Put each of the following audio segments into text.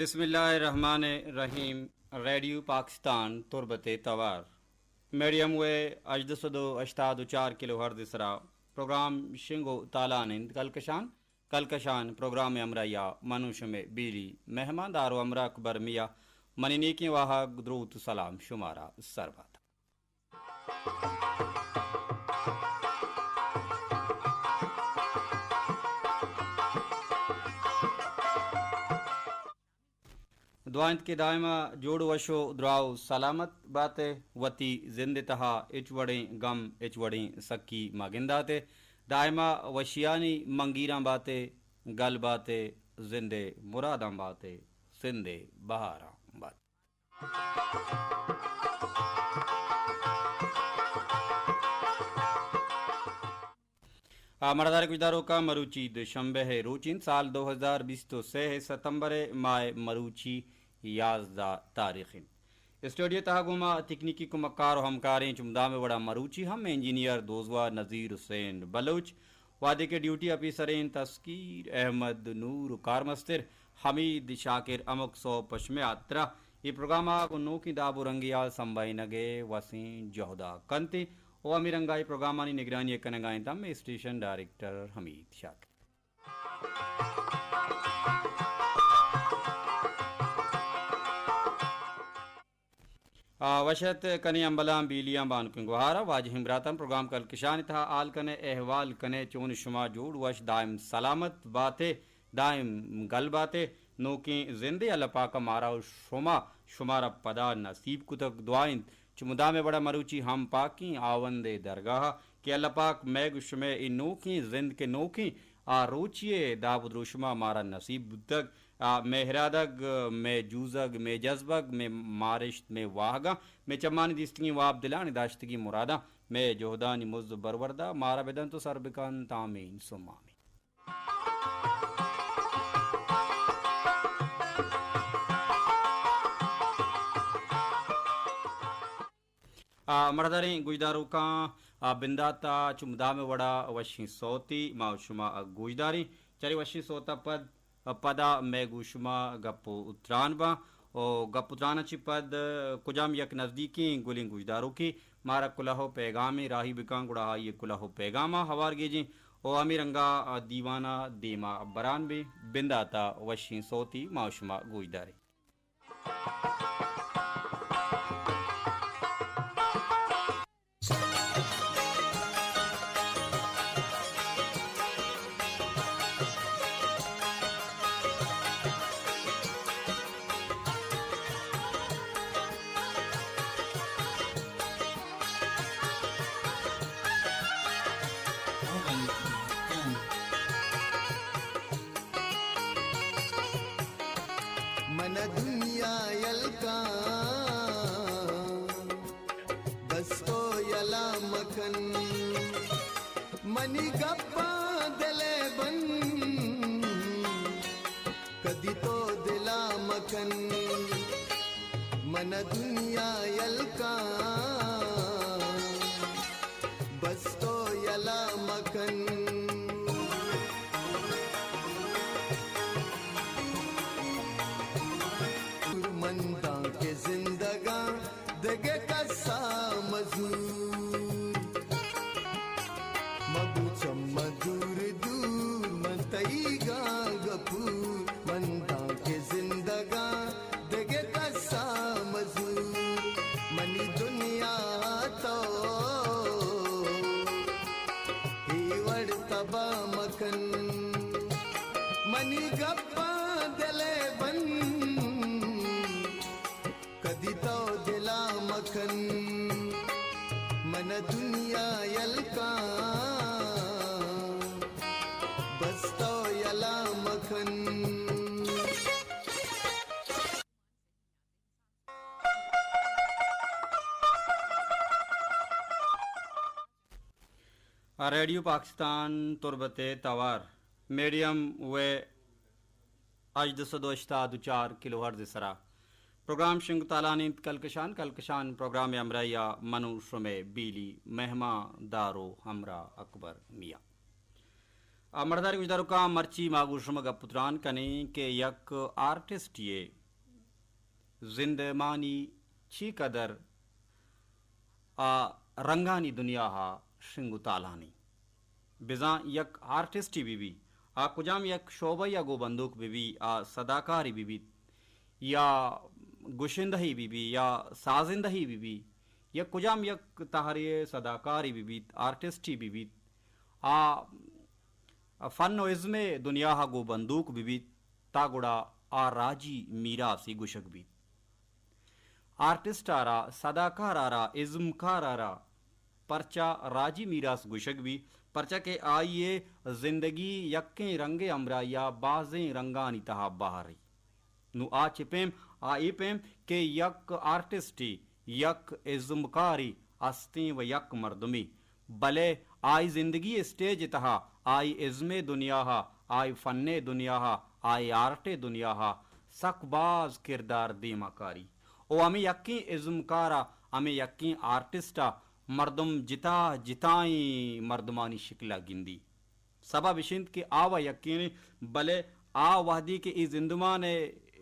بسم اللہ الرحمن الرحیم۔ ریڈیو پاکستان تربت توار، میڈیم ویو ہژدہ سد و ہشتاد و چار کلو ہرتز سرا پروگرام شنگ و تالان انت۔ کلکشان، کلکشان پروگرام ہمراہیا منو شمے بیلی مہمان دار و ہمراہ اکبر میا۔ منی نیکیں واہگ، دروت و سلام شمارا سر بات۔ دعا انت کہ دائما جوڑ وش و دراہ و سلامت بات ئے، وتی زند تہا ہچ وڑیں گم، ہچ وڑیں سکی مہ گندات ئے، دائما وشیانی منگیراں بات ئے، گل بات ئے، زند مراداں بات ئے، زند بہاراں بات۔ آ، مڑدار گوشداروکاں، مروچی دوشنبہ ء روچ انت، سال دو ہزار بیست و سے ء ستمبر ء ماہ ء مروچی یازدہ تاریخ انت۔ اسٹوڈیو تہا گوں ما تکنیکی کمکار و ہمکاریں چمدام وڑا مروچی ہم انجینئر دوزواہ نذیر حسین بلوچ، وہدے کہ ڈیوٹی آفیسر انت تسکیر احمد نور و کارمستر حمید شاکر۔ ہمک سوب پہ شمئے ہاترا اے پروگرام ء گوں نوکیں داب و رنگے ء سمبھائینگ ء وسیں جہد ء کنت و ہمے رنگ ء اے پروگرامانی نگرانی ء کنگ ء انت ہمے اسٹیشن ڈائریکٹر حمید شاکر۔ آ، وش ات کنیں ہمبلاں، بیلیاں، بانکیں گوہاراں، واجہیں براتاں، پروگرام کلکشانی تہا حال کنئے، احوال کنئے، چون شما، جوڑ وش، دائم سلامت بات ئے، دائم گل بات ئے۔ نوکیں زندے اللہ پاک ء مارا و شما، شمارا پدا نصیب کتگ۔ دعا انت چہ مدام ء وڑا مروچی ہم پاکیں ہاوند ء درگاہ ء کہ اللہ پاک مئے گوں شمئے اے نوکیں زند کہ نوکیں آ روچی ء داب و دروشم ء مارا نصیب بوتگ۔ آ، مئے ارادگ، مئے جوزگ، مئے جزبگ، مئے مارشت، مئے واہگاں، مئے چمانی دیستگیں واب، دلانی داشتگیں مراداں، مئے جہدانی مزد و بروردا مارا بدنت و سر بکنت۔ آمین ثم آمین۔ آ، مڑداریں گوشداروکاں، آ، بندات ء چو مدام ء وڑا وشیں سوتے ما و شما گوشداریں۔ چرے وشیں سوت ء پد، پدا مئے گوں شما گپ و تران باں و گپ و تران ء چہ پد کجام یک نزدیکیں گلیں گوشداروکے مارا کلہ و پیغامے راہی بکاں، گڑا آئی ء کلہ و پیغام ء ہوار گیجیں و ہمے رنگا دیوان ء دیما بران بیں۔ بندات ء وشیں سوتے ما و شما گوشداریں۔ من دنیا یلکاں، بس تو یلا مکن، منی گپاں دل ء بند، کدی تو دلا مکن۔ من دنیا یلکاں، بس تو یلا مکن۔ من دانکہ زندگاں، دگہ کسا مزور مبو، چم دور دور من تئیگاں گپور۔ من دانکہ زندگاں، دگہ کسا مزور، منی دنیا تو اے وڑ تباہ مکن۔ منی گپاں دل ء بند، کدی تو دلا مکن۔ من دنیا یلکاں، بس تو یلا مکن۔ ریڈیو پاکستان تربت ء توار، میڈیم ویو ہژدہ سد و ہشتاد و چار کلو ہرتز ء سرا پروگرام شنگ تالان انت۔ کلکشان، کلکشان پروگرام ء ہمراہی ء من و شمئے بیلی مہمان دار و ہمراہ اکبر میاں۔ آ مڑدار گوشداروکاں، مرچی ما گوں شما گپ و تران کنیں کہ یک آرٹسٹے ءِ زندمانی چی قدر آ رنگانی دنیا ءَ شنگ و تالانی۔ بزاں یک آرٹسٹے بہ بی، آ کجام یک شعبہ ءَ گوں بندوک بہ بی، آ صداکارے بہ بیت یا گشندہے بہ بی یا سازندہے بہ بی یا کجام یک تہرے ءِ صداکارے بہ بیت، آرٹسٹے بہ بیت، آ فن و ازم ءِ دنیا ءَ گوں بندوک بہ بیت، تا گڑا آ راجی میراثے گوشگ بیت۔ آرٹسٹ ءَ را، صداکار ءَ را، ازمکار ءَ را پرچا راجی میراث گوشگ بیت؟ پرچا کہ آئی ءِ زندگی یکیں رنگ ءِ ہمراہی ءَ بازیں رنگانی تہا بہر ایت۔ نوں آ چہ پیم، آ اے پیم کہ یک آرٹسٹے، یک ازمکارے، استیں و یک مردمے، بلے آئی زندگی ءِ اسٹیج ءِ تہا، آئی ازم ءِ دنیا ءَ، آئی فن ءِ دنیا ءَ، آئی آرٹ ءِ دنیا ءَ سک باز کردار دیما کاری۔ او ہمے یکیں ازمکار ءَ، ہمے یکیں آرٹسٹ ءَ مردم جتا جتائیں مردمانی شکل ءَ گندی۔ سبب اش انت کہ آ و یکین انت، بلے آ وہدے کہ اے زندمان ءِ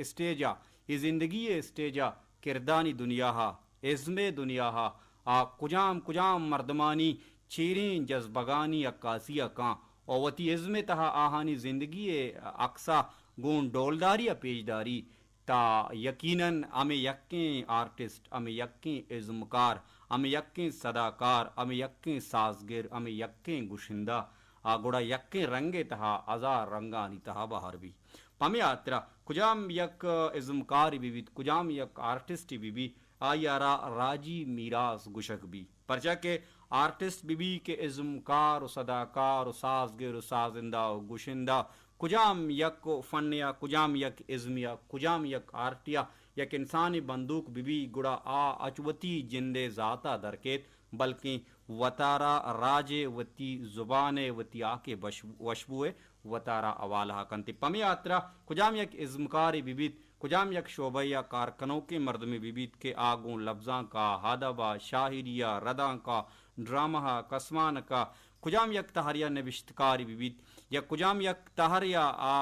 اسٹیج ءَ، اے زندگی ءِ اسٹیج ءَ کردانی دنیا ءَ، ازم ءِ دنیا ءَ، آ کجام کجام مردمانی چیریں جذبگانی عکاسی ءَ کاں و وتی ازم ءِ تہا آہانی زندگی ءِ عکس ءَ گوں ڈولداری ءَ پیش داری، تا یقیناً ہمے یکیں آرٹسٹ، ہمے یکیں ازمکار، ہمے یکیں صداکار، ہمے یکیں سازگر، ہمے یکیں گشندہ، آ گڑا یکیں رنگ ءِ تہا ہزار رنگانی تہا بہر بی۔ پمے ہاترا کجام یک ازمکارے بہ بیت، کجام یک آرٹسٹے بہ بیت، آئی ءَ را راجی میراث گوشگ بی۔ پرچا کہ آرٹسٹ بہ بی کہ ازمکار و صداکار و سازگر و سازندہ و گشندہ، کجام یک فنے ءَ، کجام یک ازمے ءَ، کجام یک آرٹے ءَ یک انسانے بندوک بہ بی، گڑا آ اچ وتی جند ءِ ذات ءَ در کیت، بلکیں وتارا راج ءِ، وتی زبان ءِ، وتی ہاک ءِ بش-، وشبو ءِ وتارا حوالہ کنت۔ پمے ہاترا کجام یک ازمکارے بہ بیت، کجام یک شعبہ ءَ کار کنوکیں مردمے بہ بیت کہ آ گوں لبزانک ءَ، ادب ءَ، شاعری ءَ، ردانک ءَ، ڈرامہ ءَ، کسمانک ءَ، کجام یک تہرے ءَ نبشتکارے بہ بیت یا کجام یک تہرے ءَ آ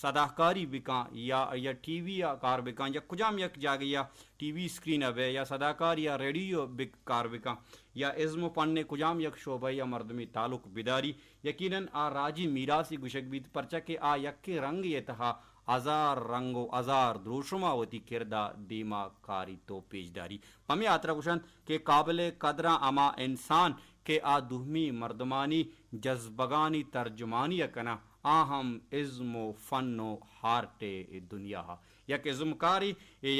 صداکاری بکاں یا، یا ٹی وی ءَ کار بکاں یا کجام یک جاگہے ءَ ٹی وی اسکرین ءَ بہ یا صداکاری ءَ ریڈیو ءَ بک-، کار بکاں یا ازم و پن ءِ کجام یک شعبہ ءَ مردمے تعلق بداری، یقیناً آ راجی میراثے گوشگ بیت، پرچا کہ آ یکیں رنگے ءِ تہا ہزار رنگ و ہزار دروشم ءَ وتی کرد ءَ دیما کاریت و پیش داری۔ پمے ہاترا گوشنت کہ قابل قدراں ہما انسان کہ آ دومی مردمانی جذبگانی ترجمانی ءَ کناں، آ ہم ازم و فن و آرٹ ءِ دنیا ءَ۔ یک ازمکارے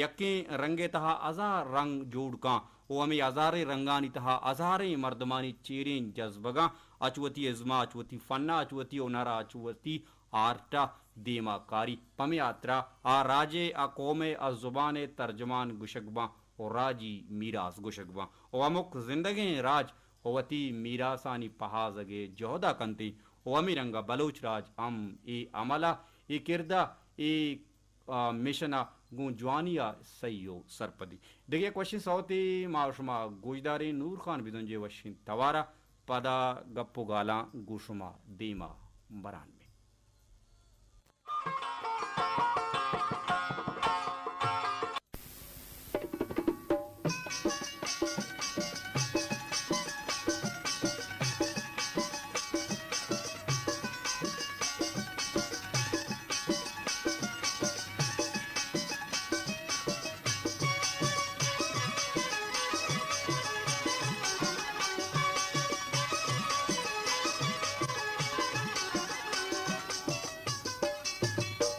یکیں رنگ ءِ تہا ہزار رنگ جوڑ کاں و ہمے ہزاریں رنگانی تہا ہزاریں مردمانی چیریں جذبگاں اچ وتی ازم ءَ، اچ وتی فن ءَ، اچ وتی ہنر ءَ، اچ وتی آرٹ ءَ دیما کاری۔ پمے ہاترا آ راج ءِ، آ قوم ءِ، آ زبان ءِ ترجمان گوشگ باں و راجی میراث گوشگ باں و ہمک زندگیں راج و وتی میراثانی پہازگ ءِ جہد ءَ کنت و ہمے رنگ ءَ بلوچ راج ہم اے عمل ءَ، اے کرد ءَ، اے آ، مشن ءَ گوں جوانی ءَ سہی و سرپدی۔ دگہ یک وشیں سوتے ما شما گوشداریں، نور خان بزنجو ءِ وشیں توار ءَ، پدا گپ و گالاں گوں شما دیما بران بیں۔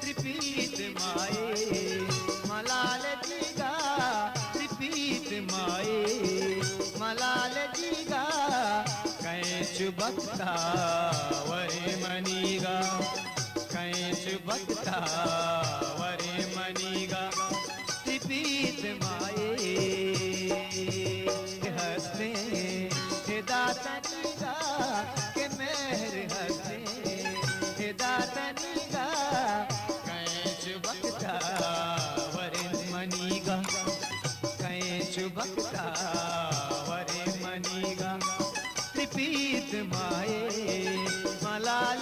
ترپیت مائے ملال دیگا، ترپیت مائے ملال دیگا، کئے چو بختا ورے منیگا، کئے چو بختا ورے منیگا، ترپیت مائے ہستیں داتنیگا، کہ مہر ہستیں داتنیگا، کئے چو بختا ورے منیگا، کئے چو بختا ورے منیگا، ترپیت مائے ملال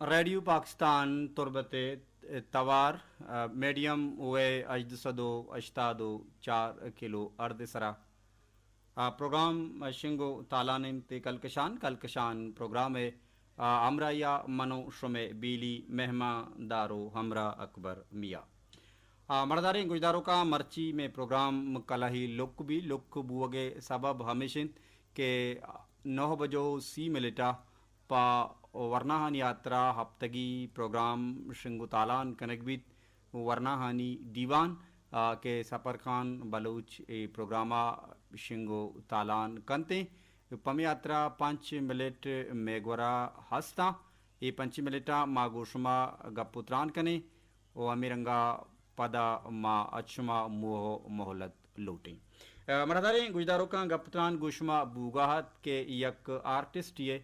ریڈیو پاکستان تربت ءِ توار، ءَ، میڈیم ویو ہژدہ سد و ہشتاد و چار کلو ہرٹز ءِ سرا، ءَ، پروگرام شنگ و تالان انت۔ کلکشان، کلکشان پروگرام ءِ، ءَ، ہمراہی ءَ من و شمئے بیلی مہماندار و ہمراہ اکبر میاں۔ ءَ، مڑداریں گوشداروکاں، مرچی مئے پروگرام کلاہی لک بی، لک بوگ ءِ سبب ہمیش انت کہ نو بجو سی منٹ ءَ پہ ورناہانی ہاترا ہپتگی پروگرام شنگ و تالان کنگ بیت۔ ورناہانی دیوان، آ، کہ سپر خان بلوچ اے پروگرام ءَ شنگ و تالان کنت ایں۔ پمے ہاترا پنچ منٹ مئے گورا ہستاں۔ اے پنچ منٹ ءَ ما گوں شما گپ و تران کنیں و ہمے رنگ ءَ پدا ما اچ شما موہ و مہلت لوٹیں۔ آ، مڑداریں گوشداروکاں، گپ تران گوں شما بوگا ات کہ یک آرٹسٹے ءِ،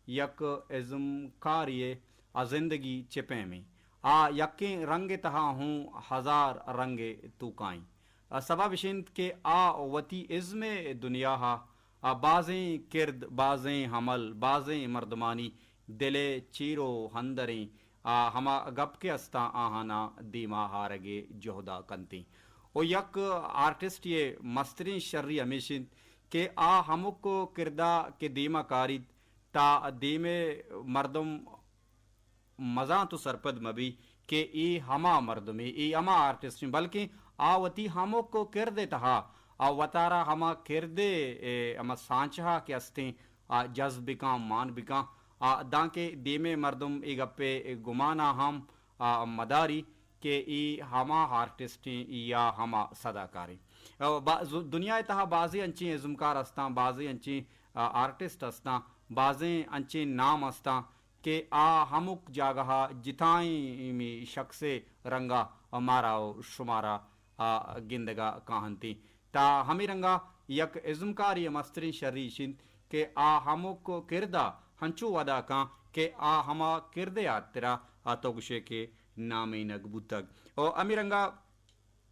یک ازمکارے ءِ آ زندگی چہ پیم ایں۔ آ یکیں رنگ ءِ تہا ہوں ہزار رنگ ءِ توکا ایں۔ آ سبب اش انت کہ آ وتی ازم ءِ دنیا ءَ، آ بازیں کرد، بازیں عمل، بازیں مردمانی دل ءِ چیر و اندریں، آ ہما گپ کہ استاں آہاناں دیما آرگ ءِ جہد ءَ کنت ایں۔ و یک آرٹسٹے ءِ مستریں شری ہمیش انت کہ آ ہمک کرد ءَ کہ دیما کاریت، تا دیم ءِ مردم مزانت و سرپد مہ بی کہ اے ہما مردمے، اے ہما آرٹسٹ انت، بلکیں آ وتی ہمک کرد ءِ تہا، آ وتارا ہما کرد ءِ، اے، ہما سانچہ ءَ کہ استیں، آ جذب بکاں، مان بکاں، آ دانکہ دیم ءِ مردم اے گپ ءِ گمان ءَ ہم، آ، مداری کہ اے ہما آرٹسٹ انت یا ہما صداکار انت۔ آ، با-، ز-، دنیا ءِ تہا بازیں انچیں ازمکار استاں، بازیں انچیں، آ، آرٹسٹ استاں، بازیں انچیں نام استاں کہ آ ہمک جاگہ ءَ جتائیں شخص ءِ رنگ ءَ مارا و شمارا، آ، گندگ ءَ کاہنت ایں۔ تا ہمے رنگ ءَ یک ازمکارے ءِ مستریں شری اش انت کہ آ ہمک کرد ءَ ہنچو ودا کاں کہ آ ہما کرد ءِ ہاترا، آ تو گوشے کہ نامینگ بوتگ۔ و ہمے رنگ ءَ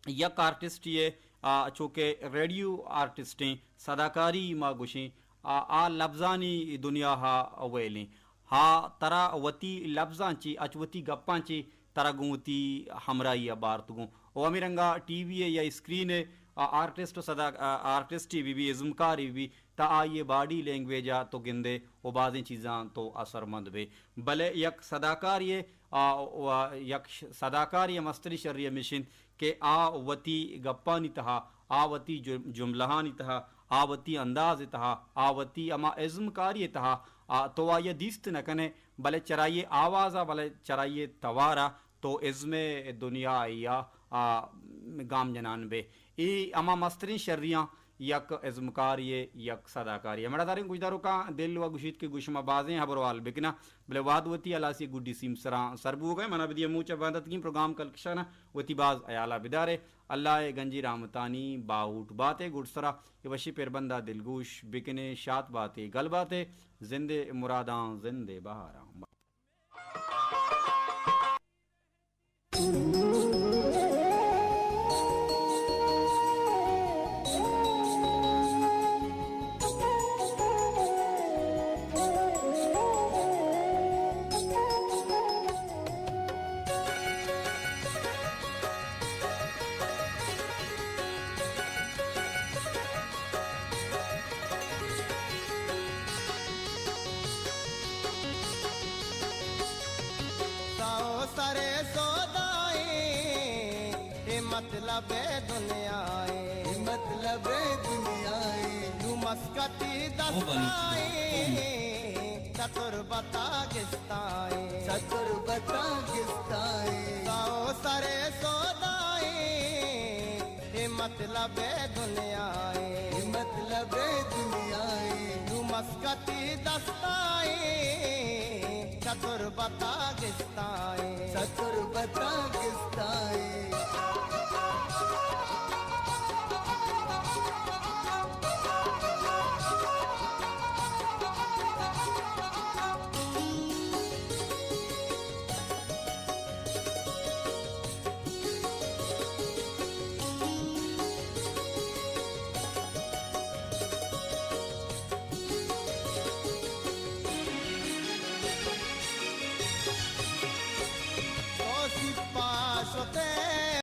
یک آرٹسٹے ءِ، آ، چو کہ ریڈیو آرٹسٹیں، صداکاری ما گوشیں، آ، آ لبزانی دنیا ءَ ویلیں۔ آ ترا وتی لبزاں چی، اچ وتی گپاں چی ترا گوں وتی ہمراہی ءَ بارت گوں۔ و ہمے رنگ ءَ ٹی وی ءِ یا اسکرین ءِ، آ، آرٹسٹ و صدا-، آ، آرٹسٹے بہ بی، ازمکارے بہ بی، تا آئی ءِ باڈی لینگویج ءَ تو گندے و بازیں چیزاں تو اثرمند بے۔ بلے یک صداکارے ءِ، آ، و یک ش-، صداکارے ءِ مستریں شری ہمیش انت کہ آ وتی گپانی تہا، آ وتی جم-، جملہانی تہا، آ وتی انداز ءِ تہا، آ وتی ہما ازمکاری ءِ تہا، آ، تو آئی ءَ دیست نہ کن ئے، بلے چرائی ءِ آواز ءَ، بلے چرائی ءِ توار ءَ تو ازم ءِ دنیا ءَ، آ، گام جنان بے۔ اے ہما مستریں شریاں یک ازمکارے ءِ، یک صداکارے ءِ۔ مڑداریں گوشداروکاں، دل و گوشیت کہ گوں شما بازیں ہبر و حال بکناں، بلے وہد وتی ہلاسی گڈی سیمسراں سر بوگ ءَ ایں۔ منا بدیے موچ ءَ بنداتگیں پروگرام کلکشان ءَ وتی باز ہیال ءَ بدارے۔ اللہ ءِ گنجیں رحمتانی باہوٹ بات ئے۔ گڈسرا اے وشیں پربند ءَ دلگوش بکن ئے، شات بات ئے، گل بات ئے، زند ءِ مراداں، زند ءِ بہاراں۔ ساو سرے سودائیں، اے مطلب دنیا اے۔ اے مطلب دنیا اے۔ نوں مسکتی دستائیں، چتر بتا گستائیں۔ چتر بتا گستائیں۔ ساو سرے سودائیں، اے مطلب دنیا اے۔ اے مطلب دنیا اے۔ نوں مسکتی دستائیں، چتر بتا گستائیں۔ چتر بتا